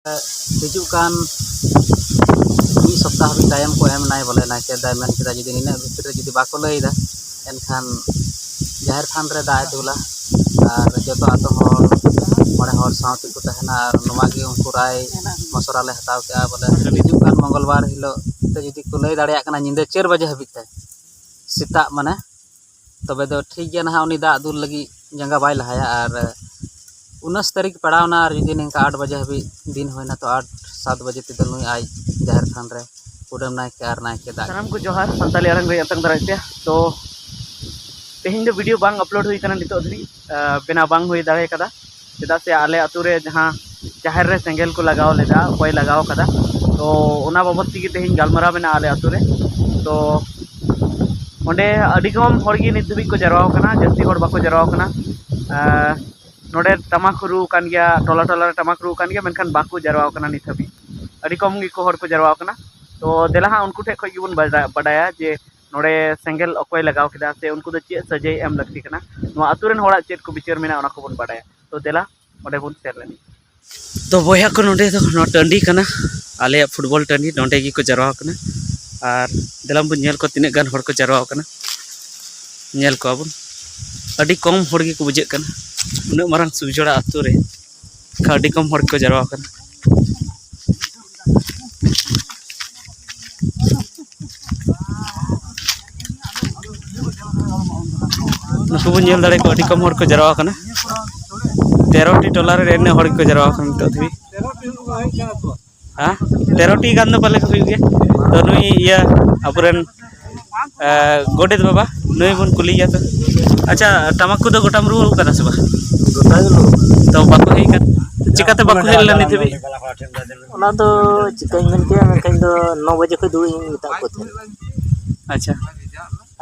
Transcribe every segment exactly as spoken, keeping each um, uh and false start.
ᱦᱤᱡᱩᱜ ᱠᱟᱱ ᱢᱤᱫ ᱥᱚᱯᱛᱟᱦ ᱦᱟᱹᱵᱤᱡ ᱴᱟᱭᱤᱢ ᱠᱚ ᱮᱢ ᱮᱱᱟᱭ, ᱵᱚᱞᱮ ᱱᱟᱭᱠᱮ ᱫᱟᱭ ᱢᱮᱱ ᱠᱮᱫᱟ, ᱡᱩᱫᱤ ᱱᱤᱱᱟᱹᱜ ᱵᱷᱤᱛᱤᱨ ᱨᱮ ᱡᱩᱫᱤ ᱵᱟᱠᱚ ᱞᱟᱹᱭ ᱮᱫᱟ, ᱮᱱᱠᱷᱟᱱ ᱡᱟᱦᱮᱨ ᱛᱷᱟᱱ ᱨᱮ ᱫᱟᱜ ᱮ ᱫᱩᱞᱟ᱾ ᱟᱨ ᱡᱚᱛᱚ ᱟᱛᱳ ᱦᱚᱲ, ᱢᱚᱬᱮ ᱦᱚᱲ ᱥᱟᱶ ᱛᱮᱠᱚ ᱛᱟᱦᱮᱱᱟ᱾ ᱟᱨ ᱱᱚᱣᱟ ᱜᱮ ᱩᱱᱠᱩ ᱨᱟᱭ ᱢᱚᱥᱚᱨᱟ ᱞᱮ ᱦᱟᱛᱟᱣ ᱠᱮᱜᱼᱟ, ᱵᱚᱞᱮ ᱦᱤᱡᱩᱜ ᱠᱟᱱ ᱢᱚᱝᱜᱚᱞ ᱵᱟᱨ ᱦᱤᱞᱳᱜ ᱛᱮ ᱡᱩᱫᱤ ᱠᱚ ᱞᱟᱹᱭ ᱫᱟᱲᱮᱭᱟᱜ ᱠᱟᱱᱟ ᱧᱤᱫᱟᱹ ᱪᱟᱨ ᱵᱟᱡᱮ ᱦᱟᱹᱵᱤᱡ ᱛᱮ, ᱥᱮᱛᱟᱜ ᱢᱟᱱᱮ, ᱛᱚᱵᱮ ᱫᱚ ᱴᱷᱤᱠ ᱜᱮᱭᱟ ᱱᱟᱦᱟᱜ, ᱩᱱᱤ ᱫᱟᱜ ᱫᱩᱞ ᱞᱟᱹᱜᱤᱫ ᱡᱟᱸᱜᱟ ᱵᱟᱭ ᱞᱟᱦᱟᱭᱟ᱾ ᱟᱨ ᱩᱱᱟᱹᱥ ᱛᱟᱹᱨᱤᱠᱷ ᱯᱟᱲᱟᱣᱱᱟ, ᱟᱨ ᱡᱩᱫᱤ ᱱᱤᱝᱠᱟ ᱟᱴ ᱵᱟᱡᱮ ᱦᱟᱹᱵᱤᱡ ᱫᱤᱱ ᱦᱩᱭᱱᱟ, ᱛᱚ ᱟᱴ ᱥᱟᱛ ᱵᱟᱡᱮ ᱛᱮᱫᱚ ᱱᱩᱭ ᱟᱡ ᱡᱟᱦᱮᱨ ᱛᱷᱟᱱ ᱨᱮ ᱠᱩᱰᱟᱹᱢ ᱱᱟᱭᱠᱮ ᱟᱨ ᱱᱟᱭᱠᱮ ᱫᱟᱜ᱾ ᱥᱟᱱᱟᱢ ᱠᱚ ᱡᱚᱦᱟᱨ, ᱥᱟᱱᱛᱟᱲᱤ ᱟᱲᱟᱝ ᱨᱮ ᱮᱛᱚᱢ ᱫᱟᱨᱟᱭ ᱛᱮ᱾ ᱛᱚ ᱛᱮᱦᱮᱧ ᱫᱚ ᱵᱷᱤᱰᱤᱭᱳ ᱵᱟᱝ ᱟᱯᱞᱳᱰ ᱦᱩᱭ ᱠᱟᱱᱟ ᱱᱤᱛᱚᱜ ᱫᱷᱟᱹᱵᱤᱡ, ᱟᱸ, ᱵᱮᱱᱟᱣ ᱵᱟᱝ ᱦᱩᱭ ᱫᱟᱲᱮ ᱠᱟᱫᱟ, ᱪᱮᱫᱟᱜ ᱥᱮ ᱟᱞᱮ ᱟᱛᱳ ᱨᱮ ᱡᱟᱦᱟᱸ ᱡᱟᱦᱮᱨ ᱨᱮ ᱥᱮᱸᱜᱮᱞ ᱠᱚ ᱞᱟᱜᱟᱣ ᱞᱮᱫᱟ, ᱚᱠᱚᱭ ᱞᱟᱜᱟᱣ ᱠᱟᱫᱟ, ᱛᱚ ᱚᱱᱟ ᱵᱟᱵᱚᱫ ᱛᱮᱜᱮ ᱛᱮᱦᱮᱧ ᱜᱟᱞᱢᱟᱨᱟᱣ ᱢᱮᱱᱟᱜᱼᱟ ᱟᱞᱮ ᱟᱛᱳ ᱨᱮ᱾ ᱛᱚ ᱚᱸᱰᱮ ᱟᱹᱰᱤ ᱠᱚᱢ ᱦᱚᱲ ᱜᱮ ᱱᱤᱛ ᱫᱷᱟᱹᱵᱤᱡ ᱠᱚ ᱡᱟᱨᱣᱟ ᱟᱠᱟᱱᱟ, ᱡᱟᱹᱥᱛᱤ ᱦᱚᱲ ᱵᱟᱠᱚ ᱡᱟᱨᱣᱟ ᱟᱠᱟᱱᱟ᱾ ᱟᱸ, ᱱᱚᱰᱮ ᱴᱟᱢᱟᱠ ᱨᱩ ᱠᱟᱱ ᱜᱮᱭᱟ, ᱴᱚᱞᱟ ᱴᱚᱞᱟ ᱨᱮ ᱴᱟᱢᱟᱠ ᱨᱩ ᱠᱟᱱ ᱜᱮᱭᱟ, ᱢᱮᱱᱠᱷᱟᱱ ᱵᱟᱠᱚ ᱡᱟᱨᱣᱟ ᱟᱠᱟᱱᱟ ᱱᱤᱛ ᱦᱟᱹᱵᱤᱡ᱾ ᱟᱹᱰᱤ ᱠᱚᱢ ᱜᱮᱠᱚ ᱦᱚᱲ ᱠᱚ ᱡᱟᱨᱣᱟ ᱟᱠᱟᱱᱟ᱾ ᱛᱚ ᱫᱮᱞᱟ ᱦᱟᱸᱜ ᱩᱱᱠᱩ ᱴᱷᱮᱱ ᱠᱷᱚᱱ ᱜᱮᱵᱚᱱ ᱵᱟᱰᱟᱭ, ᱵᱟᱰᱟᱭᱟ ᱡᱮ ᱱᱚᱰᱮ ᱥᱮᱸᱜᱮᱞ ᱚᱠᱚᱭ ᱞᱟᱜᱟᱣ ᱠᱮᱫᱟ ᱥᱮ ᱩᱱᱠᱩ ᱫᱚ ᱪᱮᱫ ᱥᱟᱹᱡᱟᱹᱭ ᱮᱢ ᱞᱟᱹᱠᱛᱤ ᱠᱟᱱᱟ᱾ ᱱᱚᱣᱟ ᱟᱹᱛᱩ ᱨᱮᱱ ᱦᱚᱲᱟᱜ ᱪᱮᱫ ᱠᱚ ᱵᱤᱪᱟᱹᱨ ᱢᱮᱱᱟᱜᱼᱟ, ᱚᱱᱟ ᱠᱚᱵᱚᱱ ᱵᱟᱰᱟᱭᱟ᱾ ᱛᱚ ᱫᱮᱞᱟ ᱚᱸᱰᱮ ᱵᱚᱱ ᱥᱮᱱ ᱞᱮᱱ᱾ ᱛᱚ ᱵᱚᱭᱦᱟ ᱠᱚ, ᱱᱚᱰᱮ ᱫᱚ ᱱᱚᱣᱟ ᱴᱟᱺᱰᱤ ᱠᱟᱱᱟ, ᱟᱞᱮᱭᱟᱜ ᱯᱷᱩᱴᱵᱚᱞ ᱴᱟᱺᱰᱤ, ᱱᱚᱰᱮ ᱜᱮᱠᱚ ᱡᱟᱨᱣᱟ ᱠᱟᱱᱟ᱾ ᱟᱨ ᱫᱮᱞᱟ ᱵᱚᱱ ᱧᱮᱞ ᱠᱚᱣᱟ ᱛᱤᱱᱟᱹᱜ ᱜᱟᱱ ᱦᱚᱲ ᱠᱚ ᱡᱟᱨᱣᱟ ᱠᱟᱱᱟ᱾ ᱧᱮᱞ ᱠᱚᱣᱟ ᱵᱚᱱ, ᱟᱹᱰᱤ ᱠᱚᱢ ᱦᱚᱲ ᱜᱮᱠᱚ ᱵᱩᱡᱷᱟᱹᱜ ᱠᱟᱱᱟ᱾ ᱩᱱᱟᱹᱜ ᱢᱟᱨᱟᱝ ᱥᱩᱵᱤᱡᱷᱚᱲᱟ ᱟᱹᱛᱩ ᱨᱮ ᱟᱹᱰᱤ ᱠᱚᱢ ᱦᱚᱲ ᱠᱚ ᱡᱟᱨᱣᱟ ᱠᱟᱱᱟ᱾ ᱱᱩᱠᱩ ᱵᱚᱱ ᱧᱮᱞ ᱫᱟᱲᱮ ᱠᱚᱣᱟ, ᱟᱹᱰᱤ ᱠᱚᱢ ᱦᱚᱲ ᱠᱚ ᱡᱟᱨᱣᱟ ᱠᱟᱱᱟ᱾ ᱛᱮᱨᱚ ᱴᱤ ᱴᱚᱞᱟ ᱨᱮ ᱤᱱᱟᱹᱜ ᱦᱚᱲ ᱜᱮᱠᱚ ᱡᱟᱨᱣᱟ ᱠᱟᱱᱟ ᱱᱤᱛᱚᱜ ᱫᱷᱟᱹᱵᱤᱡ᱾ ᱦᱮᱸ, ᱛᱮᱨᱚ ᱴᱤ ᱜᱟᱱ ᱫᱚ ᱯᱟᱞᱮ ᱠᱚ ᱦᱩᱭᱩᱜ ᱜᱮᱭᱟ᱾ ᱛᱚ ᱱᱩᱭ ᱤᱭᱟᱹ ᱟᱵᱚᱨᱮᱱ, ᱮ, ᱜᱚᱰᱮᱛ ᱵᱟᱵᱟ, ᱱᱩᱭ ᱵᱚᱱ ᱠᱩᱞᱤᱭᱮᱭᱟ ᱛᱚ᱾ ᱟᱪᱪᱷᱟ, ᱴᱟᱢᱟᱠ ᱠᱚᱫᱚ ᱜᱚᱴᱟᱢ ᱨᱩ ᱟᱠᱟᱫᱟ ᱥᱮ ᱵᱟᱝ? ᱛᱚ ᱵᱟᱠᱚ ᱦᱮᱡ ᱟᱠᱟᱱ, ᱪᱤᱠᱟᱹᱛᱮ ᱵᱟᱠᱚ ᱦᱮᱡ ᱞᱮᱱᱟ ᱱᱤᱛ ᱦᱟᱹᱵᱤᱡ? ᱚᱱᱟ ᱫᱚ ᱪᱤᱠᱟᱹᱧ ᱢᱮᱱ ᱠᱮᱭᱟ, ᱢᱮᱱᱠᱷᱟᱱ ᱤᱧ ᱫᱚ ᱱᱚ ᱵᱟᱡᱮ ᱠᱷᱚᱱ ᱫᱩᱲᱩᱵ ᱤᱧ ᱢᱮᱛᱟᱫ ᱠᱚ ᱛᱟᱦᱮᱸᱱᱟ᱾ ᱟᱪᱪᱷᱟ᱾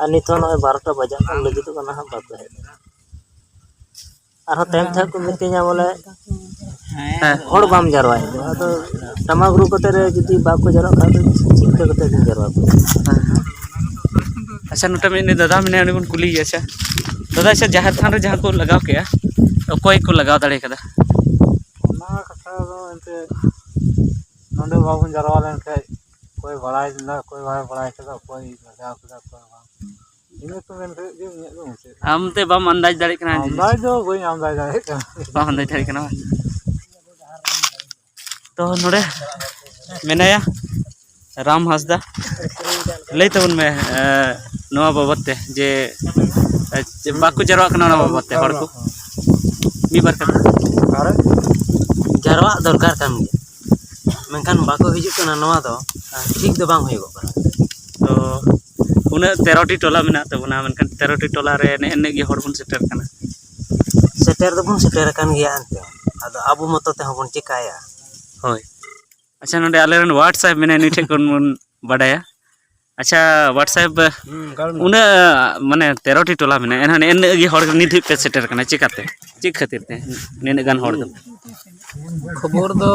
ᱟᱨ ᱱᱤᱛ ᱦᱚᱸ ᱱᱚᱜᱼᱚᱭ ᱵᱟᱨᱚᱴᱟ ᱵᱟᱡᱟᱜ ᱠᱟᱱ ᱞᱟᱹᱜᱤᱫᱚᱜ ᱠᱟᱱᱟ ᱦᱟᱸᱜ, ᱵᱟᱠᱚ ᱦᱮᱡ ᱞᱮᱱᱟ᱾ ᱟᱨᱦᱚᱸ ᱛᱟᱭᱚᱢ ᱛᱮ ᱦᱟᱸᱜ ᱠᱚ ᱢᱤᱛᱟᱹᱧᱟ ᱵᱚᱞᱮ, ᱦᱮᱸ᱾ ᱦᱚᱲ ᱵᱟᱢ ᱡᱟᱨᱣᱟᱭᱮᱫ ᱠᱚᱣᱟ᱾ ᱟᱫᱚ ᱴᱟᱢᱟᱠ ᱨᱩ ᱠᱚᱛᱮ ᱨᱮ ᱡᱩᱫᱤ ᱵᱟᱠᱚ ᱡᱟᱨᱣᱟᱜ ᱠᱷᱟᱱ ᱫᱚ ᱪᱤᱠᱟᱹ ᱠᱟᱛᱮ ᱵᱚᱱ ᱡᱟᱨᱣᱟ ᱠᱚᱣᱟ? ᱦᱮᱸ᱾ ᱟᱪᱪᱷᱟ, ᱱᱚᱛᱮ ᱢᱤᱫ ᱩᱱᱤ ᱫᱟᱫᱟ ᱢᱮᱱᱟᱭᱟ, ᱩᱱᱤ ᱵᱚᱱ ᱠᱩᱞᱤᱭᱮᱭᱟ᱾ ᱟᱪᱪᱷᱟ ᱫᱟᱫᱟ, ᱟᱪᱪᱷᱟ, ᱡᱟᱦᱮᱨ ᱛᱷᱟᱱ ᱨᱮ ᱡᱟᱦᱟᱸ ᱠᱚ ᱞᱟᱜᱟᱣ ᱠᱮᱜᱼᱟ, ᱚᱠᱚᱭ ᱠᱚ ᱞᱟᱜᱟᱣ ᱫᱟᱲᱮ ᱠᱟᱫᱟ? ᱚᱱᱟ ᱠᱟᱛᱷᱟ ᱫᱚ ᱮᱱᱛᱮᱫ ᱱᱚᱰᱮ ᱵᱟᱵᱚᱱ ᱡᱟᱨᱣᱟ ᱞᱮᱱᱠᱷᱟᱡ ᱚᱠᱚᱭ ᱵᱟᱲᱟᱭ ᱠᱮᱫᱟ, ᱚᱠᱚᱭ ᱵᱟᱭ ᱵᱟᱲᱟᱭ ᱠᱮᱫᱟ, ᱚᱠᱚᱭ ᱞᱟᱜᱟᱣ ᱠᱮᱫᱟ, ᱚᱠᱚᱭ ᱵᱟᱝ᱾ ᱤᱱᱟᱹ ᱠᱚ ᱢᱮᱱ ᱠᱟᱛᱮ ᱜᱮ ᱤᱧᱟᱹᱜ ᱫᱚ ᱢᱩᱪᱟᱹᱫ᱾ ᱟᱢ ᱛᱮ ᱵᱟᱢ ᱟᱱᱫᱟᱡᱽ ᱫᱟᱲᱮᱭᱟᱜ ᱠᱟᱱᱟ ᱡᱮ ᱟᱱᱫᱟᱡᱽ ᱫᱚ ᱵᱟᱹᱧ ᱟᱱᱫᱟᱡᱽ ᱫᱟᱲᱮᱭᱟᱜ ᱠᱟᱱᱟ᱾ ᱵᱟᱢ ᱟᱱᱫᱟᱡᱽ ᱫᱟᱲᱮᱭᱟᱜ ᱠᱟᱱᱟ ᱵᱟᱝ? ᱛᱚ ᱱᱚᱰᱮ ᱢᱮᱱᱟᱭᱟ ᱨᱟᱢ ᱦᱟᱸᱥᱫᱟ᱾ ᱞᱟᱹᱭ ᱛᱟᱵᱚᱱ ᱢᱮ, ᱮ, ᱱᱚᱣᱟ ᱵᱟᱵᱚᱫ ᱛᱮ ᱡᱮ, ᱮ, ᱵᱟᱠᱚ ᱡᱟᱨᱣᱟᱜ ᱠᱟᱱᱟ, ᱚᱱᱟ ᱵᱟᱵᱚᱫ ᱛᱮ ᱦᱚᱲ ᱠᱚ ᱢᱤᱫ ᱵᱟᱨ ᱠᱟᱛᱷᱟ᱾ ᱡᱟᱨᱣᱟᱜ ᱫᱚᱨᱠᱟᱨ ᱠᱟᱱ ᱜᱮᱭᱟ, ᱢᱮᱱᱠᱷᱟᱱ ᱵᱟᱠᱚ ᱦᱤᱡᱩᱜ ᱠᱟᱱᱟ, ᱱᱚᱣᱟ ᱫᱚ ᱴᱷᱤᱠ ᱫᱚ ᱵᱟᱝ ᱦᱩᱭᱩᱜᱚᱜ ᱠᱟᱱᱟ᱾ ᱛᱚ ᱩᱱᱟᱹᱜ ᱛᱮᱨᱚᱴᱤ ᱴᱚᱞᱟ ᱢᱮᱱᱟᱜ ᱛᱟᱵᱚᱱᱟ, ᱢᱮᱱᱠᱷᱟᱱ ᱛᱮᱨᱚᱴᱤ ᱴᱚᱞᱟ ᱨᱮ ᱱᱮᱜᱼᱮ ᱱᱮᱜ ᱜᱮ ᱦᱚᱲ ᱵᱚᱱ ᱥᱮᱴᱮᱨ ᱠᱟᱱᱟ᱾ ᱥᱮᱴᱮᱨ ᱫᱚᱵᱚᱱ ᱥᱮᱴᱮᱨ ᱟᱠᱟᱱ ᱜᱮᱭᱟ ᱮᱱᱛᱮ, ᱟᱫᱚ ᱟᱵᱚ ᱢᱚᱛᱚ ᱛᱮᱦᱚᱸ ᱵᱚᱱ ᱪᱮᱠᱟᱭᱟ? ᱦᱳᱭ᱾ ᱟᱪᱪᱷᱟ, ᱱᱚᱰᱮ ᱟᱞᱮᱨᱮᱱ WhatsApp ᱢᱮᱱᱟᱭᱟ, ᱱᱩᱭ ᱴᱷᱮᱱ ᱠᱷᱚᱱ ᱵᱚᱱ ᱵᱟᱰᱟᱭᱟ᱾ ᱟᱪᱪᱷᱟ, WhatsApp ᱩᱱᱟᱹᱜ ᱢᱟᱱᱮ ᱛᱮᱨᱚᱴᱤ ᱴᱚᱞᱟ ᱢᱮᱱᱟᱜᱼᱟ, ᱮᱱᱦᱚᱸ ᱱᱮᱜᱼᱮ ᱱᱤᱱᱟᱹᱜ ᱜᱮ ᱦᱚᱲ ᱱᱤᱛ ᱫᱷᱟᱹᱵᱤᱡ ᱯᱮ ᱥᱮᱴᱮᱨ ᱠᱟᱱᱟ, ᱪᱮᱠᱟᱛᱮ, ᱪᱮᱫ ᱠᱷᱟᱹᱛᱤᱨ ᱛᱮ ᱱᱤᱱᱟᱹᱜ ᱜᱟᱱ ᱦᱚᱲ ᱫᱚ? ᱠᱷᱚᱵᱚᱨ ᱫᱚ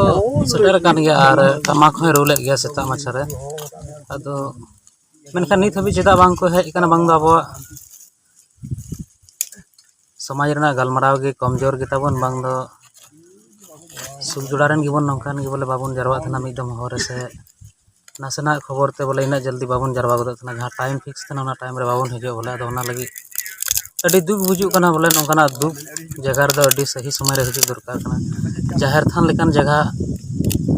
ᱥᱮᱴᱮᱨ ᱟᱠᱟᱱ ᱜᱮᱭᱟ ᱟᱨ ᱴᱟᱢᱟᱠ ᱦᱚᱸᱭ ᱨᱩ ᱞᱮᱫ ᱜᱮᱭᱟ ᱥᱮᱛᱟᱜ ᱢᱟᱪᱷᱟ ᱨᱮ᱾ ᱟᱫᱚ ᱢᱮᱱᱠᱷᱟᱱ ᱱᱤᱛ ᱦᱟᱹᱵᱤᱡ ᱪᱮᱫᱟᱜ ᱵᱟᱝ ᱠᱚ ᱦᱮᱡ ᱟᱠᱟᱱᱟ? ᱵᱟᱝ ᱫᱚ ᱟᱵᱚᱣᱟᱜ ᱥᱚᱢᱟᱡᱽ ᱨᱮᱱᱟᱜ ᱜᱟᱞᱢᱟᱨᱟᱣ ᱜᱮ ᱠᱚᱢᱡᱳᱨ ᱜᱮᱛᱟ ᱵᱚᱱ, ᱵᱟᱝ ᱫᱚ ᱥᱩᱠ ᱡᱚᱲᱟ ᱨᱮᱱ ᱜᱮᱵᱚᱱ ᱱᱚᱝᱠᱟᱱ ᱜᱮ ᱵᱚᱞᱮ ᱵᱟᱵᱚᱱ ᱡᱟᱨᱣᱟᱜ ᱛᱟᱦᱮᱱᱟ ᱢᱤᱫ ᱫᱚᱢ ᱦᱚᱨ ᱨᱮ, ᱥᱮ ᱱᱟᱥᱮᱱᱟᱜ ᱠᱷᱚᱵᱚᱨ ᱛᱮ ᱵᱚᱞᱮ ᱤᱱᱟᱹᱜ ᱡᱚᱞᱫᱤ ᱵᱟᱵᱚᱱ ᱡᱟᱨᱣᱟ ᱜᱚᱫᱚᱜ ᱛᱟᱦᱮᱱᱟ᱾ ᱡᱟᱦᱟᱸ time fix ᱛᱟᱦᱮᱱᱟ, ᱚᱱᱟ time ᱨᱮ ᱵᱟᱵᱚᱱ ᱦᱤᱡᱩᱜᱼᱟ ᱵᱚᱞᱮ᱾ ᱟᱫᱚ ᱚᱱᱟ ᱞᱟᱹᱜᱤᱫ ᱟᱹᱰᱤ ᱫᱩᱠ ᱵᱩᱡᱩᱜ ᱠᱟᱱᱟ ᱵᱚᱞᱮ, ᱱᱚᱝᱠᱟᱱᱟᱜ ᱫᱩᱠ ᱡᱟᱭᱜᱟ ᱨᱮᱫᱚ ᱟᱹᱰᱤ ᱥᱟᱹᱦᱤ ᱥᱚᱢᱚᱭ ᱨᱮ ᱦᱤᱡᱩᱜ ᱫᱚᱨᱠᱟᱨ ᱠᱟᱱᱟ᱾ ᱡᱟᱦᱮᱨ ᱛᱷᱟᱱ ᱞᱮᱠᱟᱱ ᱡᱟᱭᱜᱟ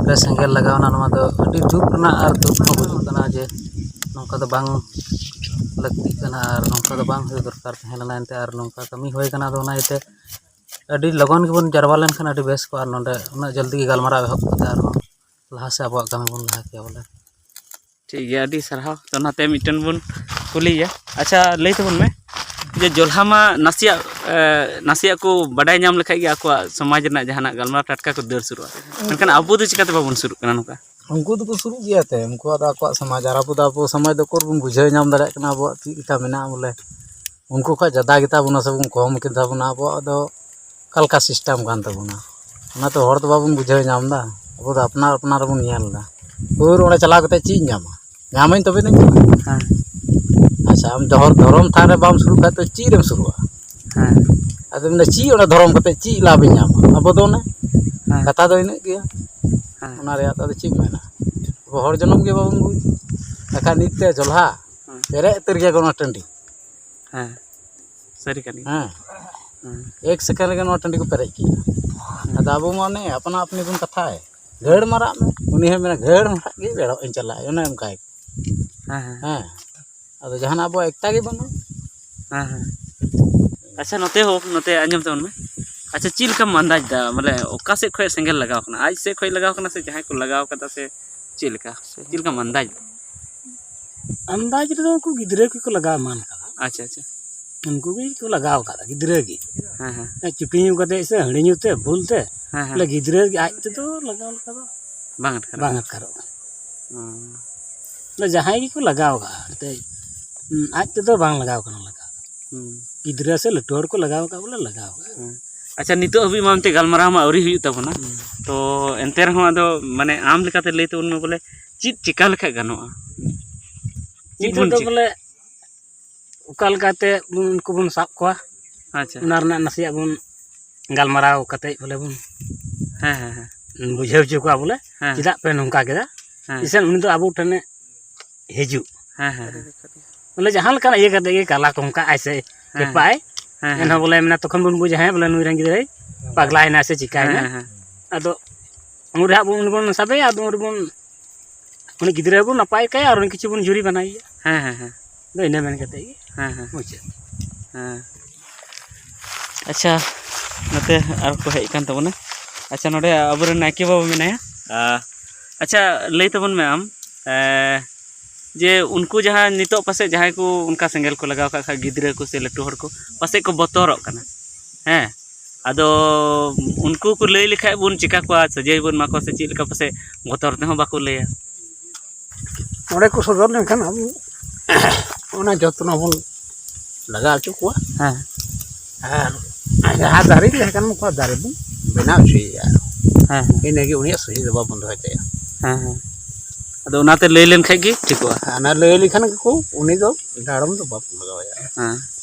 ᱨᱮ ᱥᱮᱸᱜᱮᱞ ᱞᱟᱜᱟᱣᱱᱟ, ᱱᱚᱣᱟ ᱫᱚ ᱟᱹᱰᱤ ᱫᱩᱠ ᱨᱮᱱᱟᱜ ᱟᱨ ᱫᱩᱠ ᱦᱚᱸ ᱵᱩᱡᱩᱜ ᱠᱟᱱᱟ ᱡᱮ ᱱᱚᱝᱠᱟ ᱫᱚ ᱵᱟᱝ ᱞᱟᱹᱠᱛᱤᱜ ᱠᱟᱱᱟ ᱟᱨ ᱱᱚᱝᱠᱟ ᱫᱚ ᱵᱟᱝ ᱦᱩᱭ ᱫᱚᱨᱠᱟᱨ ᱛᱟᱦᱮᱸ ᱞᱮᱱᱟ ᱮᱱᱛᱮ, ᱟᱨ ᱱᱚᱝᱠᱟ ᱠᱟᱹᱢᱤ ᱦᱩᱭ ᱠᱟᱱᱟ᱾ ᱟᱫᱚ ᱚᱱᱟ ᱤᱭᱟᱹᱛᱮ ᱟᱹᱰᱤ ᱞᱚᱜᱚᱱ ᱜᱮᱵᱚᱱ ᱡᱟᱨᱣᱟ ᱞᱮᱱᱠᱷᱟᱱ ᱟᱹᱰᱤ ᱵᱮᱥ ᱠᱚᱜᱼᱟ, ᱟᱨ ᱱᱚᱰᱮ ᱩᱱᱟᱹᱜ ᱡᱚᱞᱫᱤ ᱜᱮ ᱜᱟᱞᱢᱟᱨᱟᱣ ᱮᱦᱚᱵ ᱠᱟᱛᱮ ᱟᱨᱦᱚᱸ ᱞᱟᱦᱟ ᱥᱮᱫ ᱟᱵᱚᱣᱟᱜ ᱠᱟᱹᱢᱤ ᱵᱚᱱ ᱞᱟᱦᱟ ᱠᱮᱭᱟ ᱵᱚᱞᱮ᱾ ᱴᱷᱤᱠ ᱜᱮᱭᱟ, ᱟᱹᱰᱤ ᱥᱟᱨᱦᱟᱣ᱾ ᱛᱚ ᱱᱟᱛᱮ ᱢᱤᱫᱴᱮᱱ ᱵᱚᱱ ᱠᱩᱞᱤᱭᱮᱭᱟ᱾ ᱟᱪᱪᱷᱟ, ᱞᱟᱹᱭ ᱛᱟᱵᱚᱱ ᱢᱮ ᱡᱮ ᱡᱚᱞᱦᱟ ᱢᱟ ᱱᱟᱥᱮᱭᱟᱜ, ᱮ, ᱱᱟᱥᱮᱭᱟᱜ ᱠᱚ ᱵᱟᱰᱟᱭ ᱧᱟᱢ ᱞᱮᱠᱷᱟᱡ ᱜᱮ ᱟᱠᱚᱣᱟᱜ ᱥᱚᱢᱟᱡᱽ ᱨᱮᱱᱟᱜ ᱡᱟᱦᱟᱱᱟᱜ ᱜᱟᱞᱢᱟᱨᱟᱣ ᱴᱟᱴᱠᱟ ᱠᱚ ᱫᱟᱹᱲ ᱥᱩᱨᱩᱜᱼᱟ, ᱢᱮᱱᱠᱷᱟᱱ ᱟᱵᱚ ᱫᱚ ᱪᱤᱠᱟᱹᱛᱮ ᱵᱟᱵᱚᱱ ᱥᱩᱨᱩᱜ ᱠᱟᱱᱟ ᱱᱚᱝᱠᱟ? ᱩᱱᱠᱩ ᱫᱚᱠᱚ ᱥᱩᱨᱩᱜ ᱜᱮᱭᱟ ᱛᱮ, ᱩᱱᱠᱩᱣᱟᱜ ᱫᱚ ᱟᱠᱚᱣᱟᱜ ᱥᱚᱢᱟᱡᱽ, ᱟᱨ ᱟᱵᱚ ᱫᱚ ᱟᱵᱚ ᱥᱚᱢᱟᱡᱽ ᱫᱚ ᱩᱠᱩᱨ ᱵᱚᱱ ᱵᱩᱡᱷᱟᱹᱣ ᱧᱟᱢ ᱫᱟᱲᱮᱭᱟᱜ ᱠᱟᱱᱟ ᱟᱵᱚᱣᱟᱜ ᱪᱮᱫ ᱞᱮᱠᱟ ᱢᱮᱱᱟᱜᱼᱟ ᱵᱚᱞᱮ᱾ ᱩᱱᱠᱩ ᱠᱷᱚᱡ ᱡᱟᱫᱟ ᱜᱮᱛᱟ ᱵᱚᱱᱟ ᱥᱮ ᱵᱚᱱ ᱠᱚᱢ ᱜᱮᱛᱟ ᱵᱚᱱᱟ? ᱟᱵᱚᱣᱟᱜ ᱫᱚ ᱚᱠᱟ ᱞᱮᱠᱟ system ᱠᱟᱱ ᱛᱟᱵᱚᱱᱟ, ᱚᱱᱟ ᱛᱚ ᱦᱚᱲ ᱫᱚ ᱵᱟᱵᱚᱱ ᱵᱩᱡᱷᱟᱹᱣ ᱧᱟᱢ ᱮᱫᱟ᱾ ᱟᱵᱚ ᱫᱚ ᱟᱯᱱᱟᱨ ᱟᱯᱱᱟᱨ ᱵᱚᱱ ᱧᱮᱞ ᱮᱫᱟ᱾ ᱦᱳᱭ, ᱚᱸᱰᱮ ᱪᱟᱞᱟᱣ ᱠᱟᱛᱮ ᱪᱮᱫ ᱤᱧ ᱧᱟᱢᱟ? ᱧᱟᱢᱟᱹᱧ ᱛᱚᱵᱮ ᱱᱟᱧ ᱪᱟᱞᱟᱜᱼᱟ᱾ ᱦᱮᱸ᱾ ᱟᱪᱪᱷᱟ, ᱟᱢ ᱡᱚᱦᱚᱨ ᱫᱷᱚᱨᱚᱢ ᱛᱷᱟᱱ ᱨᱮ ᱵᱟᱢ ᱥᱩᱨᱩᱜ ᱠᱷᱟᱡ ᱫᱚ ᱪᱮᱫ ᱨᱮᱢ ᱥᱩᱨᱩᱜᱼᱟ? ᱦᱮᱸ᱾ ᱟᱫᱚ ᱢᱮᱱᱫᱟ, ᱪᱮᱫ ᱚᱸᱰᱮ ᱫᱷᱚᱨᱚᱢ ᱠᱟᱛᱮ ᱪᱮᱫ ᱞᱟᱵᱷ ᱤᱧ ᱧᱟᱢᱟ? ᱟᱵᱚ ᱫᱚ ᱚᱱᱮ ᱦᱮᱸ᱾ ᱠᱟᱛᱷᱟ ᱫᱚ ᱤᱱᱟᱹᱜ ᱜᱮᱭᱟ᱾ ᱦᱮᱸ᱾ ᱚᱱᱟ ᱨᱮᱭᱟᱜ ᱫᱚ ᱟᱫᱚ ᱪᱮᱫ ᱢᱮᱱᱟ? ᱟᱵᱚ ᱦᱚᱲ ᱡᱚᱱᱚᱢ ᱜᱮ ᱵᱟᱵᱚᱱ ᱵᱩᱡᱽ᱾ ᱮᱱᱠᱷᱟᱱ ᱱᱤᱛ ᱛᱮ ᱡᱚᱞᱦᱟ ᱦᱮᱸ᱾ ᱯᱮᱨᱮᱡ ᱩᱛᱟᱹᱨ ᱜᱮᱭᱟ ᱜᱚ ᱱᱚᱣᱟ ᱴᱟᱺᱰᱤ᱾ ᱦᱮᱸ, ᱥᱟᱹᱨᱤ ᱠᱟᱱ ᱜᱮᱭᱟ᱾ ᱦᱮᱸ᱾ ᱦᱮᱸ᱾ ᱮᱠ ᱥᱮᱠᱮᱱᱰ ᱨᱮᱜᱮ ᱱᱚᱣᱟ ᱴᱟᱺᱰᱤ ᱠᱚ ᱯᱮᱨᱮᱡ ᱠᱮᱜᱼᱟ᱾ ᱦᱮᱸ᱾ ᱟᱫᱚ ᱟᱵᱚ ᱢᱟ ᱚᱱᱮ ᱟᱯᱱᱟ ᱟᱯᱱᱤ ᱵᱚᱱ ᱠᱟᱛᱷᱟᱭ, "ᱜᱷᱟᱹᱲ ᱢᱟᱨᱟᱜ ᱢᱮ", ᱩᱱᱤ ᱦᱚᱸᱭ ᱢᱮᱱᱟ, "ᱜᱷᱟᱹᱲ ᱢᱟᱨᱟᱜ ᱜᱮ ᱵᱮᱲᱚᱜ ᱤᱧ ᱪᱟᱞᱟᱜᱼᱟ", ᱚᱱᱮ ᱚᱱᱠᱟ᱾ ᱦᱮᱸ, ᱦᱮᱸ᱾ ᱦᱮᱸ᱾ ᱟᱫᱚ ᱡᱟᱦᱟᱱᱟᱜ ᱟᱵᱚᱣᱟᱜ ᱮᱠᱛᱟ ᱜᱮ ᱵᱟᱹᱱᱩᱜᱼᱟ᱾ ᱦᱮᱸ, ᱦᱮᱸ᱾ ᱟᱪᱪᱷᱟ, ᱱᱚᱛᱮ ᱦᱚᱸ, ᱱᱚᱛᱮ ᱟᱸᱡᱚᱢ ᱛᱟᱵᱚᱱ ᱢᱮ᱾ ᱟᱪᱪᱷᱟ, ᱪᱮᱫ ᱞᱮᱠᱟᱢ ᱟᱱᱫᱟᱡᱽ ᱫᱟ? ᱵᱚᱞᱮ, ᱚᱠᱟ ᱥᱮᱫ ᱠᱷᱚᱱ ᱥᱮᱸᱜᱮᱞ ᱞᱟᱜᱟᱣ ᱠᱟᱱᱟ? ᱟᱡ ᱥᱮᱫ ᱠᱷᱚᱱ ᱞᱟᱜᱟᱣ ᱠᱟᱱᱟ ᱥᱮ ᱡᱟᱦᱟᱸᱭ ᱠᱚ ᱞᱟᱜᱟᱣ ᱠᱟᱫᱟ, ᱥᱮ ᱪᱮᱫ ᱞᱮᱠᱟ? ᱪᱮᱫ ᱞᱮᱠᱟᱢ ᱟᱱᱫᱟᱡᱽ ᱫᱟ? ᱟᱱᱫᱟᱡᱽ ᱨᱮᱫᱚ ᱩᱱᱠᱩ ᱜᱤᱫᱽᱨᱟᱹ ᱠᱚᱠᱚ ᱞᱟᱜᱟᱣ ᱮᱢᱟᱱ ᱠᱟᱫᱟ᱾ ᱟᱪᱪᱷᱟ, ᱟᱪᱪᱷᱟ᱾ ᱩᱱᱠᱩ ᱜᱮᱠᱚ ᱞᱟᱜᱟᱣ ᱠᱟᱫᱟ, ᱜᱤᱫᱽᱨᱟᱹ ᱜᱮ᱾ ᱦᱮᱸ, ᱦᱮᱸ᱾ ᱪᱩᱴᱤ ᱧᱩ ᱠᱟᱛᱮ ᱥᱮ ᱦᱟᱺᱰᱤ ᱧᱩ ᱛᱮ ᱵᱷᱩᱞ ᱛᱮ, ᱦᱮᱸ, ᱦᱮᱸ᱾ ᱵᱚᱞᱮ, ᱜᱤᱫᱽᱨᱟᱹ ᱜᱮ ᱟᱡ ᱛᱮᱫᱚ ᱞᱟᱜᱟᱣ ᱞᱮᱠᱟ ᱫᱚ ᱵᱟᱝ ᱟᱴᱠᱟᱨᱚᱜ ᱵᱟᱝ ᱠᱟᱱᱟ᱾ ᱟᱴᱠᱟᱨᱚᱜ ᱠᱟᱱᱟ᱾ ᱦᱩᱸ᱾ ᱵᱚᱞᱮ, ᱡᱟᱦᱟᱸᱭ ᱜᱮᱠᱚ ᱞᱟᱜᱟᱣ ᱠᱟᱜᱼᱟ, ᱮᱱᱛᱮᱫ, ᱦᱩᱸ, ᱟᱡ ᱛᱮᱫᱚ ᱵᱟᱝ ᱞᱟᱜᱟᱣ ᱠᱟᱱᱟ, ᱞᱟᱜᱟᱣ᱾ ᱦᱩᱸ᱾ ᱜᱤᱫᱽᱨᱟᱹ ᱥᱮ ᱞᱟᱹᱴᱩ ᱦᱚᱲ ᱠᱚ ᱞᱟᱜᱟᱣ ᱠᱟᱜ, ᱵᱚᱞᱮ, ᱞᱟᱜᱟᱣ ᱠᱟᱜ᱾ ᱦᱩᱸ᱾ ᱟᱪᱪᱷᱟ, ᱱᱤᱛᱚᱜ ᱦᱟᱹᱵᱤᱡ ᱢᱟ ᱮᱱᱛᱮ ᱜᱟᱞᱢᱟᱨᱟᱣ ᱢᱟ ᱟᱹᱣᱨᱤ ᱦᱩᱭᱩᱜ ᱛᱟᱵᱚᱱᱟ᱾ ᱦᱩᱸ᱾ ᱛᱚ, ᱮᱱᱛᱮ ᱨᱮᱦᱚᱸ ᱟᱫᱚ, ᱢᱟᱱᱮ, ᱟᱢ ᱞᱮᱠᱟᱛᱮ ᱞᱟᱹᱭ ᱛᱟᱵᱚᱱ ᱢᱮ, ᱵᱚᱞᱮ, ᱪᱮᱫ ᱪᱤᱠᱟ ᱞᱮᱠᱷᱟᱡ ᱜᱟᱱᱚᱜᱼᱟ? ᱪᱮᱫ ᱱᱤᱛᱚᱜ ᱵᱚᱱ ᱫᱚ ᱪᱤᱠᱟ? ᱵᱚᱞᱮ, ᱚᱠᱟ ᱞᱮᱠᱟᱛᱮ ᱵᱚᱱ, ᱩᱱᱠᱩ ᱵᱚᱱ ᱥᱟᱵ ᱠᱚᱣᱟ, ᱟᱪᱪᱷᱟ᱾ ᱚᱱᱟ ᱨᱮᱱᱟᱜ ᱱᱟᱥᱮᱭᱟᱜ ᱵᱚᱱ ᱜᱟᱞᱢᱟᱨᱟᱣ ᱠᱟᱛᱮ ᱵᱚᱞᱮ ᱵᱚᱱ ᱦᱮᱸ, ᱦᱮᱸ, ᱦᱮᱸ᱾ ᱵᱩᱡᱷᱟᱹᱣ ᱦᱚᱪᱚ ᱠᱚᱣᱟ ᱵᱚᱞᱮ, ᱦᱮᱸ᱾ ᱪᱮᱫᱟᱜ ᱯᱮ ᱱᱚᱝᱠᱟ ᱠᱮᱫᱟ? ᱦᱮᱸ᱾ ᱤᱥᱟᱹᱱ ᱩᱱᱤ ᱫᱚ ᱟᱵᱚ ᱴᱷᱮᱱᱮ ᱦᱤᱡᱩᱜ᱾ ᱦᱮᱸ, ᱦᱮᱸ, ᱦᱮᱸ᱾ ᱵᱚᱞᱮ ᱡᱟᱦᱟᱸ ᱞᱮᱠᱟᱱᱟᱜ ᱤᱭᱟᱹ ᱠᱟᱛᱮ ᱜᱮ ᱠᱟᱞᱟ ᱠᱚ ᱚᱱᱠᱟ ᱟᱭ ᱥᱮ ᱦᱮᱸ, ᱠᱮᱯᱟᱜ ᱟᱭ, ᱦᱮᱸ, ᱦᱮᱸ, ᱮᱱᱦᱚᱸ ᱦᱮᱸ᱾ ᱵᱚᱞᱮ ᱢᱮᱱᱟ ᱛᱚᱠᱷᱚᱱ ᱵᱚᱱ ᱵᱩᱡᱟ, ᱦᱮᱸ, ᱵᱚᱞᱮ ᱱᱩᱭ ᱨᱮᱱ ᱜᱤᱫᱽᱨᱟᱹᱭ ᱯᱟᱜᱽᱞᱟᱭᱮᱱᱟ ᱥᱮ ᱦᱮᱸ, ᱪᱤᱠᱟᱭᱮᱱᱟ᱾ ᱦᱮᱸ, ᱦᱮᱸ᱾ ᱟᱫᱚ ᱩᱱ ᱨᱮ ᱦᱟᱸᱜ ᱵᱚᱱ, ᱩᱱᱤ ᱵᱚᱱ ᱥᱟᱵᱮᱭᱟ, ᱟᱫᱚ ᱩᱱ ᱨᱮᱵᱚᱱ, ᱩᱱᱤ ᱜᱤᱫᱽᱨᱟᱹ ᱵᱚᱱ ᱱᱟᱯᱟᱭ ᱠᱟᱭᱟ ᱟᱨ ᱩᱱᱤ ᱠᱤᱪᱷᱩ ᱵᱚᱱ ᱡᱩᱨᱤ ᱵᱟᱱᱟᱭᱮᱭᱟ᱾ ᱦᱮᱸ, ᱦᱮᱸ, ᱦᱮᱸ᱾ ᱟᱫᱚ ᱤᱱᱟᱹ ᱢᱮᱱ ᱠᱟᱛᱮ ᱜᱮ ᱦᱮᱸ, ᱦᱮᱸ᱾ ᱢᱩᱪᱟᱹᱫ᱾ ᱦᱮᱸ᱾ ᱟᱪᱪᱷᱟ, ᱱᱚᱛᱮ ᱟᱨ ᱠᱚ ᱦᱮᱡ ᱟᱠᱟᱱ ᱛᱟᱵᱚᱱᱟ᱾ ᱟᱪᱪᱷᱟ, ᱱᱚᱰᱮ ᱟᱵᱚᱨᱮᱱ ᱱᱟᱭᱠᱮ ᱵᱟᱵᱟ ᱢᱮᱱᱟᱭᱟ᱾ ᱟ, ᱟᱪᱪᱷᱟ, ᱞᱟᱹᱭ ᱛᱟᱵᱚᱱ ᱢᱮ ᱟᱢ, ᱮ, ᱡᱮ ᱩᱱᱠᱩ ᱡᱟᱦᱟᱸ ᱱᱤᱛᱚᱜ ᱯᱟᱥᱮᱡ ᱡᱟᱦᱟᱸᱭ ᱠᱚ ᱚᱱᱠᱟ ᱥᱮᱸᱜᱮᱞ ᱠᱚ ᱞᱟᱜᱟᱣ ᱠᱟᱜ ᱠᱷᱟᱡ, ᱜᱤᱫᱽᱨᱟᱹ ᱠᱚ ᱥᱮ ᱞᱟᱹᱴᱩ ᱦᱚᱲ ᱠᱚ ᱯᱟᱥᱮᱡ ᱠᱚ ᱵᱚᱛᱚᱨᱚᱜ ᱠᱟᱱᱟ, ᱦᱮᱸ? ᱟᱫᱚ ᱩᱱᱠᱩ ᱠᱚ ᱞᱟᱹᱭ ᱞᱮᱠᱷᱟᱡ ᱵᱚᱱ ᱪᱤᱠᱟ ᱠᱚᱣᱟ, ᱥᱟᱹᱡᱟᱹᱭ ᱵᱚᱱ ᱮᱢᱟ ᱠᱚᱣᱟ ᱥᱮ ᱪᱮᱫ ᱞᱮᱠᱟ, ᱯᱟᱥᱮᱡ ᱵᱚᱛᱚᱨ ᱛᱮᱦᱚᱸ ᱵᱟᱠᱚ ᱞᱟᱹᱭᱟ᱾ ᱚᱸᱰᱮ ᱠᱚ ᱥᱚᱫᱚᱨ ᱞᱮᱱᱠᱷᱟᱱ ᱟᱵᱚ ᱚᱱᱟ ᱡᱚᱛᱱᱚ ᱵᱚᱱ ᱞᱟᱜᱟᱣ ᱦᱚᱪᱚ ᱠᱚᱣᱟ᱾ ᱦᱮᱸ᱾ ᱟᱨ ᱡᱟᱦᱟᱸ ᱫᱟᱨᱮ ᱛᱟᱦᱮᱸ ᱠᱟᱱ, ᱩᱱᱠᱩᱣᱟᱜ ᱫᱟᱨᱮ ᱵᱚᱱ ᱵᱮᱱᱟᱣ ᱦᱚᱪᱚᱭᱮᱭᱟ᱾ ᱦᱮᱸ, ᱦᱮᱸ᱾ ᱤᱱᱟᱹᱜᱮ ᱩᱱᱤᱭᱟᱜ ᱥᱚᱦᱤ ᱫᱚ ᱵᱟᱵᱚᱱ ᱫᱚᱦᱚᱭ ᱛᱟᱭᱟ᱾ ᱦᱮᱸ, ᱦᱮᱸ᱾ ᱟᱫᱚ ᱚᱱᱟᱛᱮ ᱞᱟᱹᱭ ᱞᱮᱱᱠᱷᱟᱡ ᱜᱮ ᱴᱷᱤᱠᱚᱜᱼᱟ᱾ ᱦᱟᱱᱟ ᱞᱟᱹᱭ ᱞᱮᱠᱷᱟᱱ ᱜᱮᱠᱚ, ᱩᱱᱤ ᱫᱚ ᱰᱟᱲᱚᱢ ᱫᱚ ᱵᱟᱵᱚᱱ ᱞᱟᱜᱟᱣᱟᱭᱟ᱾ ᱦᱮᱸ᱾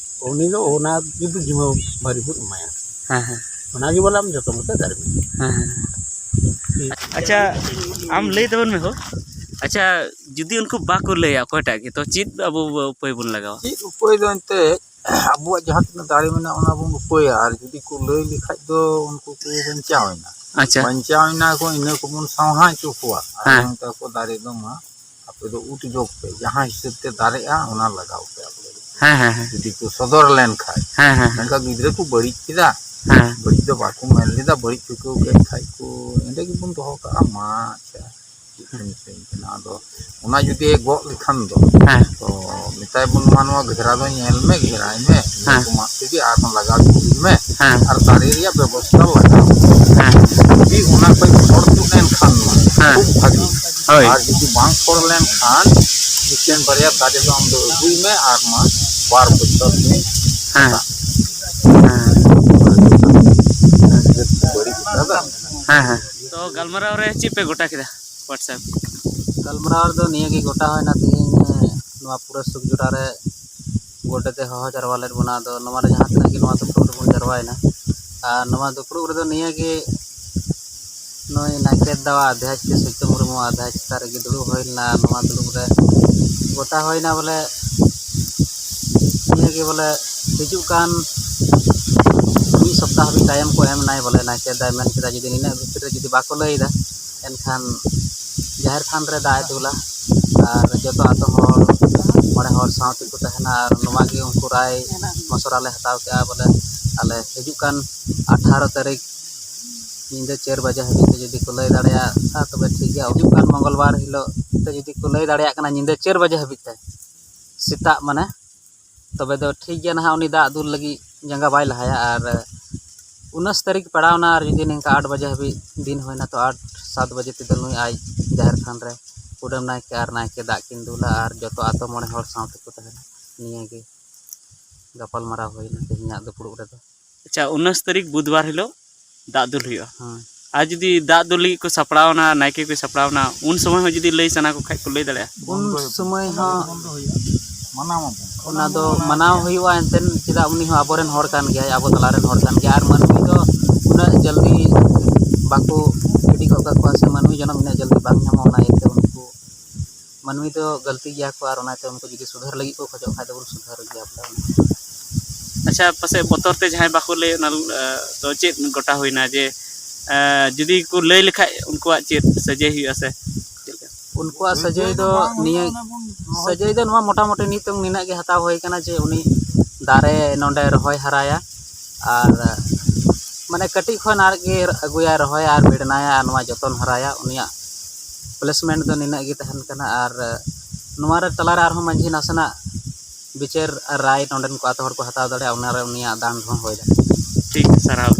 ᱩᱱᱤ ᱫᱚ ᱚᱱᱟ ᱡᱩᱫᱤ ᱡᱤᱢᱟᱹ ᱵᱷᱟᱹᱨᱤ ᱵᱚᱱ ᱮᱢᱟᱭᱟ᱾ ᱦᱮᱸ, ᱦᱮᱸ᱾ ᱚᱱᱟ ᱜᱮ ᱵᱚᱞᱮ ᱟᱢ ᱡᱚᱛᱚᱱ ᱠᱟᱛᱮ ᱫᱟᱨᱮ ᱢᱮ᱾ ᱦᱮᱸ, ᱦᱮᱸ᱾ ᱟᱪᱪᱷᱟ, ᱟᱢ ᱞᱟᱹᱭ ᱛᱟᱵᱚᱱ ᱢᱮ ᱦᱳ᱾ ᱟᱪᱪᱷᱟ, ᱡᱩᱫᱤ ᱩᱱᱠᱩ ᱵᱟᱠᱚ ᱞᱟᱹᱭᱟ ᱚᱠᱚᱭᱴᱟᱜ ᱜᱮ, ᱛᱚ ᱪᱮᱫ ᱟᱵᱚ ᱩᱯᱟᱹᱭ ᱵᱚᱱ ᱞᱟᱜᱟᱣᱟ? ᱪᱮᱫ ᱩᱯᱟᱹᱭ ᱫᱚ ᱮᱱᱛᱮ, ᱟᱵᱚᱣᱟᱜ ᱡᱟᱦᱟᱸ ᱛᱤᱱᱟᱹᱜ ᱫᱟᱲᱮ ᱢᱮᱱᱟᱜᱼᱟ, ᱚᱱᱟ ᱵᱚᱱ ᱩᱯᱟᱹᱭᱟ᱾ ᱟᱨ ᱡᱩᱫᱤ ᱠᱚ ᱞᱟᱹᱭ ᱞᱮᱠᱷᱟᱡ ᱫᱚ ᱩᱱᱠᱩ ᱠᱚ ᱵᱟᱧᱪᱟᱣ ᱮᱱᱟ᱾ ᱟᱪᱪᱷᱟ᱾ ᱵᱟᱧᱪᱟᱣ ᱮᱱᱟ ᱠᱚ, ᱤᱱᱟᱹ ᱠᱚᱵᱚᱱ ᱥᱟᱶᱦᱟ ᱦᱚᱪᱚ ᱠᱚᱣᱟ᱾ ᱟᱨ ᱦᱮᱸ᱾ ᱢᱮᱛᱟ ᱠᱚ, ᱫᱟᱨᱮ ᱫᱚ ᱢᱟ ᱟᱯᱮ ᱫᱚ ᱩᱴ ᱡᱚᱜ ᱯᱮ, ᱡᱟᱦᱟᱸ ᱦᱤᱥᱟᱹᱵ ᱛᱮ ᱫᱟᱨᱮᱜᱼᱟ, ᱚᱱᱟ ᱞᱟᱜᱟᱣ ᱯᱮ ᱟᱯᱮ᱾ ᱦᱮᱸ, ᱦᱮᱸ, ᱦᱮᱸ᱾ ᱡᱩᱫᱤ ᱠᱚ ᱥᱚᱫᱚᱨ ᱞᱮᱱ ᱠᱷᱟᱡ, ᱦᱮᱸ, ᱦᱮᱸ, ᱦᱮᱸ᱾ ᱢᱮᱱᱠᱷᱟᱱ ᱜᱤᱫᱽᱨᱟᱹ ᱠᱚ ᱵᱟᱹᱲᱤᱡ ᱠᱮᱫᱟ, ᱦᱮᱸ᱾ ᱵᱟᱹᱲᱤᱡ ᱫᱚ ᱵᱟᱠᱚ ᱢᱮᱱ ᱞᱮᱫᱟ, ᱵᱟᱹᱲᱤᱡ ᱪᱩᱠᱟᱹᱣ ᱠᱮᱫ ᱠᱷᱟᱡ ᱠᱚ, ᱮᱸᱰᱮ ᱜᱮᱵᱚᱱ ᱫᱚᱦᱚ ᱠᱟᱜᱼᱟ, ᱢᱟ ᱟᱪᱪᱷᱟ, ᱪᱮᱫ ᱠᱚ ᱢᱮᱛᱟᱹᱧ ᱠᱟᱱᱟ᱾ ᱟᱫᱚ ᱚᱱᱟ ᱡᱩᱫᱤ ᱜᱚᱜ ᱞᱮᱠᱷᱟᱱ ᱫᱚ, ᱦᱮᱸ᱾ ᱛᱚ ᱢᱮᱛᱟᱭ ᱵᱚᱱ, ᱢᱟ ᱱᱚᱣᱟ ᱜᱷᱮᱨᱟ ᱫᱚ ᱧᱮᱞ ᱢᱮ, ᱜᱷᱮᱨᱟᱭ ᱢᱮ, ᱤᱱᱟᱹ ᱦᱮᱸ᱾ ᱠᱚ ᱢᱟᱜ ᱛᱮᱜᱮ ᱟᱨᱦᱚᱸ ᱞᱟᱜᱟᱣ ᱤᱫᱤ ᱢᱮ, ᱦᱮᱸ᱾ ᱟᱨ ᱫᱟᱨᱮ ᱨᱮᱭᱟᱜ ᱵᱮᱵᱚᱥᱛᱷᱟ ᱞᱟᱜᱟᱣ ᱢᱮ᱾ ᱦᱮᱸ᱾ ᱡᱩᱫᱤ ᱚᱱᱟ ᱠᱷᱚᱡ ᱯᱷᱚᱲ ᱛᱩᱫ ᱮᱱ ᱠᱷᱟᱱ ᱢᱟ, ᱦᱮᱸ᱾ ᱠᱷᱩᱵ ᱵᱷᱟᱹᱜᱤ᱾ ᱦᱳᱭ᱾ ᱟᱨ ᱡᱩᱫᱤ ᱵᱟᱝ ᱯᱷᱚᱲ ᱞᱮᱱ ᱠᱷᱟᱱ, ᱢᱤᱫᱴᱮᱱ ᱵᱟᱨᱭᱟ ᱫᱟᱨᱮ ᱫᱚ ᱟᱢ ᱫᱚ ᱟᱹᱜᱩᱭ ᱢᱮ ᱟᱨ ᱢᱟ ᱵᱟᱨ ᱵᱚᱪᱷᱚᱨ ᱨᱤᱱᱤᱡ ᱦᱮᱸ᱾ ᱦᱟᱛᱟᱣ᱾ ᱦᱮᱸ᱾ ᱵᱟᱹᱲᱤᱡ ᱠᱟᱫᱟ᱾ ᱦᱮᱸ, ᱦᱮᱸ᱾ ᱛᱚ, ᱜᱟᱞᱢᱟᱨᱟᱣ ᱨᱮ ᱪᱮᱫ ᱯᱮ ᱜᱚᱴᱟ ᱠᱮᱫᱟ WhatsApp? ᱜᱟᱞᱢᱟᱨᱟᱣ ᱨᱮᱫᱚ ᱱᱤᱭᱟᱹ ᱜᱮ ᱜᱚᱴᱟ ᱦᱩᱭᱱᱟ ᱛᱮᱦᱮᱧ, ᱱᱚᱣᱟ ᱯᱩᱨᱟᱹ ᱥᱩᱠ ᱡᱚᱲᱟ ᱨᱮ ᱜᱚᱰᱮᱛ ᱮ ᱦᱚᱦᱚ ᱡᱟᱨᱣᱟ ᱞᱮᱫ ᱵᱚᱱᱟ᱾ ᱟᱫᱚ ᱱᱚᱣᱟ ᱨᱮ ᱡᱟᱦᱟᱸ ᱛᱤᱱᱟᱹᱜ ᱜᱮ ᱱᱚᱣᱟ ᱫᱩᱯᱲᱩᱵ ᱨᱮᱵᱚᱱ ᱡᱟᱨᱣᱟᱭᱮᱱᱟ, ᱟᱨ ᱱᱚᱣᱟ ᱫᱩᱯᱲᱩᱵ ᱨᱮᱫᱚ ᱱᱤᱭᱟᱹ ᱜᱮ ᱱᱩᱭ ᱱᱟᱭᱠᱮ ᱫᱟᱫᱟ ᱟᱫᱷᱭᱟᱪ ᱥᱮ ᱥᱚᱛᱭᱚ ᱢᱩᱨᱢᱩ ᱟᱫᱷᱭᱟᱪ ᱪᱮᱛᱟᱱ ᱨᱮᱜᱮ ᱫᱩᱲᱩᱵ ᱦᱩᱭ ᱞᱮᱱᱟ᱾ ᱱᱚᱣᱟ ᱫᱩᱲᱩᱵ ᱨᱮ ᱜᱚᱴᱟ ᱦᱩᱭᱱᱟ ᱵᱚᱞᱮ ᱱᱤᱭᱟᱹ ᱜᱮ ᱵᱚᱞᱮ ᱦᱤᱡᱩᱜ ᱠᱟᱱ ᱢᱤᱫ ᱥᱚᱯᱛᱟᱦ ᱦᱟᱹᱵᱤᱡ ᱴᱟᱭᱤᱢ ᱠᱚ ᱮᱢ ᱱᱟᱭ ᱵᱚᱞᱮ, ᱱᱟᱭᱠᱮ ᱫᱟᱫᱟᱭ ᱢᱮᱱ ᱠᱮᱫᱟ ᱡᱩᱫᱤ ᱱᱤᱱᱟᱹᱜ ᱵᱷᱤᱛᱤᱨ ᱨᱮ ᱡᱩᱫᱤ ᱵᱟᱠᱚ ᱞᱟᱹᱭᱫᱟ, ᱮᱱᱠᱷᱟᱱ ᱡᱟᱦᱮᱨ ᱛᱷᱟᱱ ᱨᱮ ᱫᱟᱜ ᱮ ᱫᱩᱞᱟ᱾ ᱟᱨ ᱡᱚᱛᱚ ᱟᱛᱳ ᱦᱚᱲ, ᱢᱚᱬᱮ ᱦᱚᱲ ᱥᱟᱶ ᱛᱮᱠᱚ ᱛᱟᱦᱮᱱᱟ᱾ ᱟᱨ ᱱᱚᱣᱟ ᱜᱮ ᱩᱱᱠᱩ ᱨᱟᱭ ᱢᱚᱥᱚᱨᱟ ᱞᱮ ᱦᱟᱛᱟᱣ ᱠᱮᱜᱼᱟ ᱵᱚᱞᱮ, ᱟᱞᱮ ᱦᱤᱡᱩᱜ ᱠᱟᱱ ᱟᱴᱷᱟᱨᱚ ᱛᱟᱹᱨᱤᱠᱷ ᱧᱤᱫᱟᱹ ᱪᱟᱨ ᱵᱟᱡᱮ ᱦᱟᱹᱵᱤᱡ ᱛᱮ ᱡᱩᱫᱤ ᱠᱚ ᱞᱟᱹᱭ ᱫᱟᱲᱮᱭᱟᱜᱼᱟ, ᱛᱚᱵᱮ ᱴᱷᱤᱠ ᱜᱮᱭᱟ᱾ ᱦᱤᱡᱩᱜ ᱠᱟᱱ ᱢᱚᱝᱜᱚᱞ ᱵᱟᱨ ᱦᱤᱞᱳᱜ ᱛᱮ ᱡᱩᱫᱤ ᱠᱚ ᱞᱟᱹᱭ ᱫᱟᱲᱮᱭᱟᱜ ᱠᱟᱱᱟ ᱧᱤᱫᱟᱹ ᱪᱟᱨ ᱵᱟᱡᱮ ᱦᱟᱹᱵᱤᱡ ᱛᱮ ᱥᱮᱛᱟᱜ, ᱢᱟᱱᱮ, ᱛᱚᱵᱮ ᱫᱚ ᱴᱷᱤᱠ ᱜᱮᱭᱟ ᱱᱟᱦᱟᱜ, ᱩᱱᱤ ᱫᱟᱜ ᱫᱩᱞ ᱞᱟᱹᱜᱤᱫ ᱡᱟᱸᱜᱟ ᱵᱟᱭ ᱞᱟᱦᱟᱭᱟ᱾ ᱟᱨ ᱩᱱᱟᱹᱥ ᱛᱟᱹᱨᱤᱠᱷ ᱯᱟᱲᱟᱣᱱᱟ, ᱟᱨ ᱡᱩᱫᱤ ᱱᱤᱝᱠᱟ ᱟᱴ ᱵᱟᱡᱮ ᱦᱟᱹᱵᱤᱡ ᱫᱤᱱ ᱦᱩᱭᱱᱟ, ᱛᱚ ᱟᱴ ᱥᱟᱛ ᱵᱟᱡᱮ ᱛᱮᱫᱚ ᱱᱩᱭ ᱟᱡ ᱡᱟᱦᱮᱨ ᱛᱷᱟᱱ ᱨᱮ ᱠᱩᱰᱟᱹᱢ ᱱᱟᱭᱠᱮ ᱟᱨ ᱱᱟᱭᱠᱮ ᱫᱟᱜ ᱠᱤᱱ ᱫᱩᱞᱟ, ᱟᱨ ᱡᱚᱛᱚ ᱟᱛᱳ ᱢᱚᱬᱮ ᱦᱚᱲ ᱥᱟᱶ ᱛᱮᱠᱚ ᱛᱟᱦᱮᱱᱟ᱾ ᱱᱤᱭᱟᱹ ᱜᱮ ᱜᱟᱯᱟᱞ ᱢᱟᱨᱟᱣ ᱦᱩᱭᱱᱟ ᱛᱮᱦᱮᱧᱟᱜ ᱫᱩᱯᱲᱩᱵ ᱨᱮᱫᱚ᱾ ᱟᱪᱪᱷᱟ, ᱩᱱᱟᱹᱥ ᱛᱟᱹᱨᱤᱠᱷ ᱵᱩᱫᱷᱵᱟᱨ ᱦᱤᱞᱳᱜ ᱫᱟᱜ ᱫᱩᱞ ᱦᱩᱭᱩᱜᱼᱟ᱾ ᱦᱮᱸ᱾ ᱟᱨ ᱡᱩᱫᱤ ᱫᱟᱜ ᱫᱩᱞ ᱞᱟᱹᱜᱤᱫ ᱠᱚ ᱥᱟᱯᱲᱟᱣᱱᱟ, ᱱᱟᱭᱠᱮ ᱠᱚ ᱥᱟᱯᱲᱟᱣᱱᱟ, ᱩᱱ ᱥᱚᱢᱚᱭ ᱦᱚᱸ ᱡᱩᱫᱤ ᱞᱟᱹᱭ ᱥᱟᱱᱟ ᱠᱚ ᱠᱷᱟᱡ ᱠᱚ ᱞᱟᱹᱭ ᱫᱟᱲᱮᱭᱟᱜᱼᱟ? ᱩᱱ ᱥᱚᱢᱚᱭ ᱦᱚᱸ ᱢᱟᱱᱟᱣ ᱟᱵᱚᱱ᱾ ᱚᱱᱟ ᱫᱚ ᱢᱟᱱᱟᱣ ᱦᱩᱭᱩᱜᱼᱟ ᱮᱱᱛᱮᱫ, ᱪᱮᱫᱟᱜ, ᱩᱱᱤ ᱦᱚᱸ ᱟᱵᱚᱨᱮᱱ ᱦᱚᱲ ᱠᱟᱱ ᱜᱮᱭᱟᱭ, ᱟᱵᱚ ᱛᱟᱞᱟᱨᱮᱱ ᱦᱚᱲ ᱠᱟᱱ ᱜᱮᱭᱟᱭ᱾ ᱟᱨ ᱢᱟᱹᱱᱢᱤ ᱫᱚ ᱩᱱᱟᱹᱜ ᱡᱚᱞᱫᱤ ᱵᱟᱠᱚ ᱦᱤᱰᱤᱧ ᱱᱚᱥᱴᱚ ᱠᱟᱜ ᱠᱚᱣᱟ ᱥᱮ ᱢᱟᱹᱱᱢᱤ ᱡᱚᱱᱚᱢ ᱤᱱᱟᱹᱜ ᱡᱚᱞᱫᱤ ᱵᱟᱝ ᱧᱟᱢᱚᱜᱼᱟ, ᱚᱱᱟ ᱤᱭᱟᱹᱛᱮ ᱩᱱᱠᱩ ᱢᱟᱹᱱᱢᱤ ᱫᱚ ᱜᱟᱹᱞᱛᱤ ᱜᱮᱭᱟ ᱠᱚ, ᱟᱨ ᱚᱱᱟᱛᱮ ᱩᱱᱠᱩ ᱡᱩᱫᱤ ᱥᱩᱫᱷᱟᱹᱨ ᱞᱟᱹᱜᱤᱫ ᱠᱚ ᱠᱷᱚᱡᱚᱜ ᱠᱷᱟᱡ ᱫᱚᱵᱚᱱ ᱥᱩᱫᱷᱟᱹᱨ ᱜᱮᱭᱟ ᱵᱚᱞᱮ᱾ ᱟᱪᱪᱷᱟ, ᱯᱟᱥᱮᱡ ᱵᱚᱛᱚᱨ ᱛᱮ ᱡᱟᱦᱟᱸᱭ ᱵᱟᱠᱚ ᱞᱟᱹᱭ, ᱚᱱᱟ ᱫᱚ ᱪᱮᱫ ᱜᱚᱴᱟ ᱦᱩᱭᱱᱟ ᱡᱮ ᱡᱩᱫᱤ ᱠᱚ ᱞᱟᱹᱭ ᱞᱮᱠᱷᱟᱡ ᱩᱱᱠᱩᱣᱟᱜ ᱪᱮᱫ ᱥᱟᱹᱡᱟᱹᱭ ᱦᱩᱭᱩᱜᱼᱟ ᱥᱮ ᱪᱮᱫ ᱞᱮᱠᱟ? ᱩᱱᱠᱩᱣᱟᱜ ᱥᱟᱹᱡᱟᱹᱭ ᱫᱚ ᱱᱤᱭᱟᱹ ᱥᱟᱹᱡᱟᱹᱭ ᱫᱚ ᱱᱚᱣᱟ ᱢᱚᱴᱟᱢᱩᱴᱤ ᱱᱤᱛᱚᱝ ᱱᱤᱱᱟᱹᱜ ᱜᱮ ᱦᱟᱛᱟᱣ ᱦᱩᱭ ᱠᱟᱱᱟ ᱡᱮ ᱩᱱᱤ ᱫᱟᱨᱮ ᱱᱚᱰᱮ ᱨᱚᱦᱚᱭ ᱦᱟᱨᱟᱭᱟ, ᱟᱨ ᱢᱟᱱᱮ ᱠᱟᱹᱴᱤᱡ ᱠᱷᱚᱱ ᱟᱨᱠᱤ ᱟᱹᱜᱩᱭᱟᱭ, ᱨᱚᱦᱚᱭᱟ ᱟᱨ ᱵᱮᱲᱱᱟᱭᱟ ᱟᱨ ᱱᱚᱣᱟ ᱡᱚᱛᱚᱱ ᱦᱟᱨᱟᱭᱟ᱾ ᱩᱱᱤᱭᱟᱜ placement ᱫᱚ ᱱᱤᱱᱟᱹᱜ ᱜᱮ ᱛᱟᱦᱮᱱ ᱠᱟᱱᱟ᱾ ᱟᱨ ᱱᱚᱣᱟ ᱨᱮ ᱛᱟᱞᱟᱨᱮ ᱟᱨᱦᱚᱸ ᱢᱟᱹᱡᱷᱤ ᱱᱟᱥᱮᱱᱟᱜ ᱵᱤᱪᱟᱹᱨ ᱟᱨ ᱨᱟᱭ ᱱᱚᱰᱮᱱ ᱠᱚ ᱟᱛᱳ ᱦᱚᱲ ᱠᱚ ᱦᱟᱛᱟᱣ ᱫᱟᱲᱮᱭᱟᱜᱼᱟ, ᱚᱱᱟᱨᱮ ᱩᱱᱤᱭᱟᱜ ᱫᱟᱱ ᱦᱚᱸ ᱦᱩᱭ ᱫᱟᱲᱮᱭᱟᱜᱼᱟ᱾ ᱴᱷᱤᱠ, ᱥᱟᱨᱦᱟᱣ᱾